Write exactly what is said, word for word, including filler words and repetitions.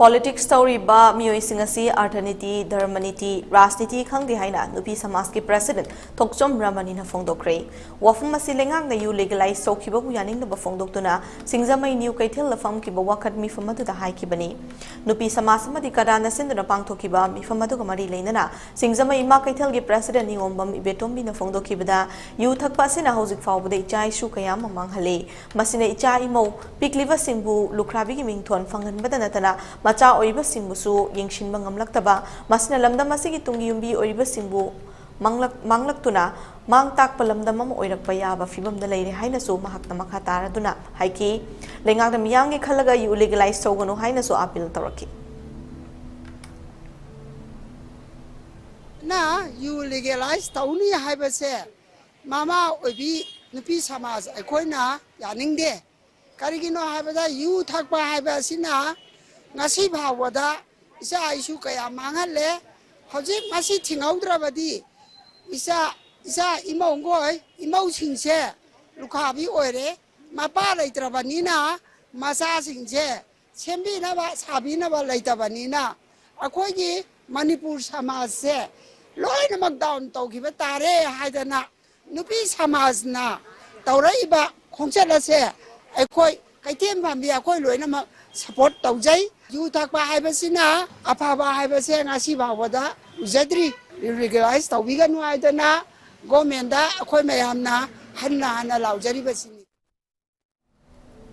Politics ꯇꯧꯔꯤꯕ ꯃꯤꯑꯣꯏꯁꯤꯡ ꯑꯁꯤ ꯑꯔꯊꯅꯤꯇꯤ, ꯙꯔꯃꯅꯤꯇꯤ, ꯔꯥꯖꯅꯤꯇꯤ ꯈꯪꯗꯦ ꯍꯥꯏꯅ ꯅꯨꯄꯤ ꯁꯃꯥꯖꯀꯤ ꯄ꯭ꯔꯁꯤꯗꯦꯟꯠ ꯊꯣꯛꯆꯣꯝ ꯔꯃꯅꯤꯅ ꯐꯣꯡꯗꯣꯛꯈ꯭ꯔꯦ꯫ ꯋꯥꯐꯝ ꯑꯁꯤ ꯂꯩꯉꯥꯛꯅ ꯌꯨ ꯂꯤꯒꯦꯂꯥꯏꯖ ꯇꯧꯈꯤꯕꯕꯨ ꯌꯥꯅꯤꯡꯗꯕ ꯐꯣꯡꯗꯣꯛꯇꯨꯅ ꯁꯤꯡꯖꯃꯩ ꯅ꯭ꯌꯨ ꯀꯩꯊꯦꯜꯗ ꯐꯝꯈꯤꯕ ꯋꯥꯀꯠ ꯃꯤꯐꯝ ꯑꯗꯨꯗ ꯍꯥꯏꯈꯤꯕꯅꯤ꯫ ꯅꯨꯄꯤ ꯁꯃꯥꯖ ꯑꯃꯗꯤ ꯀꯗꯥꯅ ꯁꯤꯟꯗꯨꯅ ꯄꯥꯡꯊꯣꯛꯈꯤꯕ ꯃꯤꯐꯝ ꯑꯗꯨꯒ ꯃꯔꯤ ꯂꯩꯅꯅ ꯁꯤꯡꯖꯃꯩ ꯏꯃꯥ ꯀꯩꯊꯦꯜꯒꯤ ꯄ꯭ꯔꯁꯤꯗꯦꯟꯠ ꯅꯤꯉꯣꯝꯕꯝ ꯏꯕꯦꯇꯣꯝꯕꯤꯅ ꯐꯣꯡꯗꯣꯛꯈꯤꯕꯗ, ꯌꯨ ꯊꯛꯄ ꯑꯁꯤꯅ ꯍꯧꯖꯤꯛ ꯐꯥꯎꯕꯗ ꯏꯆꯥ ꯏꯁꯨ ꯀꯌꯥ ꯑꯃ ꯃꯥꯡꯍꯜꯂꯤ꯫ ꯃꯁꯤꯅ ꯏꯆꯥ ꯏꯃꯧ ꯄꯤꯛꯂꯤꯕꯁꯤꯡꯕꯨ ꯂꯨꯈ꯭ꯔꯥꯕꯤꯒꯤ ꯃꯤꯡꯊꯣꯟ ꯐꯪꯍꯟꯕꯗ ꯅꯠꯇꯅ ꯃꯆꯥ ꯑꯣꯏꯔꯤꯕꯁꯤꯡꯕꯨꯁꯨ ꯌꯦꯡꯁꯤꯟꯕ ꯉꯝꯂꯛꯇꯕ, ꯃꯁꯤꯅ ꯂꯝꯗꯝ ꯑꯁꯤꯒꯤ ꯇꯨꯡꯒꯤ ꯌꯨꯝꯕꯤ ꯑꯣꯏꯔꯤꯕꯁꯤꯡꯕꯨ ꯃꯥꯡꯂꯛ-, ꯃꯥꯡꯂꯛꯇꯨꯅ ꯃꯥꯡ ꯇꯥꯛꯄ ꯂꯝꯗꯝ ꯑꯃ ꯑꯣꯏꯔꯛꯄ ꯌꯥꯕ ꯐꯤꯕꯝꯗ ꯂꯩꯔꯦ ꯍꯥꯏꯅꯁꯨ ꯃꯍꯥꯛꯅ ꯃꯈꯥ ꯇꯥꯔꯗꯨꯅ ꯍꯥꯏꯈꯤ꯫ ꯂꯩꯉꯥꯛꯅ ꯃꯤꯌꯥꯝꯒꯤ ꯈꯜꯂꯒ ꯌꯨ ꯂꯤꯒꯦꯂꯥꯏꯖ ꯇꯧꯒꯅꯨ ꯍꯥꯏꯅꯁꯨ ꯑꯥꯄꯤꯜ ꯇꯧꯔꯛꯈꯤ꯫ ꯅ ꯌꯨ ꯂꯤꯒꯦꯂꯥꯏꯖ ꯇꯧꯅꯤ ꯍꯥꯏꯕꯁꯦ ꯃꯃꯥ ꯑꯣꯏꯕꯤ ꯅꯨꯄꯤ ꯁꯃꯥꯖ ꯑꯩꯈꯣꯏꯅ ꯌꯥꯅꯤꯡꯗꯦ꯫ ꯀꯔꯤꯒꯤꯅꯣ ꯍꯥꯏꯕꯗ ꯌꯨ ꯊꯛꯄ ꯍꯥꯏꯕ ꯑꯁꯤꯅ ꯉꯁꯤ ꯐꯥꯎꯕꯗ ꯏꯆꯥ ꯏꯁꯨ ꯀꯌꯥ ꯃꯥꯡꯍꯜꯂꯦ꯫ ꯍꯧꯖꯤꯛ ꯃꯁꯤ ꯊꯤꯡꯍꯧꯗ꯭ꯔꯕꯗꯤ ꯏꯆꯥ, ꯏꯆꯥ ꯏꯃꯧꯒꯣꯏ, ꯏꯃꯧꯁꯤꯡꯁꯦ ꯂꯨꯈꯥꯕꯤ ꯑꯣꯏꯔꯦ꯫ ꯃꯄꯥ ꯂꯩꯇ꯭ꯔꯕꯅꯤꯅ ꯃꯆꯥꯁꯤꯡꯁꯦ ꯁꯦꯝꯕꯤꯅꯕ ꯁꯥꯕꯤꯅꯕ ꯂꯩꯇꯕꯅꯤꯅ ꯑꯩꯈꯣꯏꯒꯤ ꯃꯅꯤꯄꯨꯔ ꯁꯃꯥꯖꯁꯦ ꯂꯣꯏꯅꯃꯛ ꯗꯥꯎꯟ ꯇꯧꯈꯤꯕ ꯇꯥꯔꯦ ꯍꯥꯏꯗꯅ ꯅꯨꯄꯤ ꯁꯃꯥꯖꯅ ꯇꯧꯔꯛꯏꯕ ꯈꯣꯡꯆꯠ ꯑꯁꯦ ꯑꯩꯈꯣꯏ ꯀꯩꯊꯦꯜ ꯐꯝꯕꯤ ꯑꯩꯈꯣꯏ ꯂꯣꯏꯅꯃꯛ ꯁꯄꯣꯔꯠ ꯇꯧꯖꯩ꯫ ꯌꯨ ꯊꯛꯄ ꯍꯥꯏꯕꯁꯤꯅ ꯑꯐꯕ ꯍꯥꯏꯕꯁꯦ ꯉꯁꯤ ꯐꯥꯎꯕꯗ ꯎꯖꯗ꯭ꯔꯤ꯫ ꯂꯤꯒꯦꯂꯥꯏꯖ ꯇꯧꯕꯤꯒꯅꯨ ꯍꯥꯏꯗꯅ ꯒꯣꯔꯃꯦꯟꯗ ꯑꯩꯈꯣꯏ ꯃꯌꯥꯝꯅ ꯍꯟꯅ ꯍꯟꯅ ꯂꯥꯎꯖꯔꯤꯕꯁꯤꯅꯤ꯫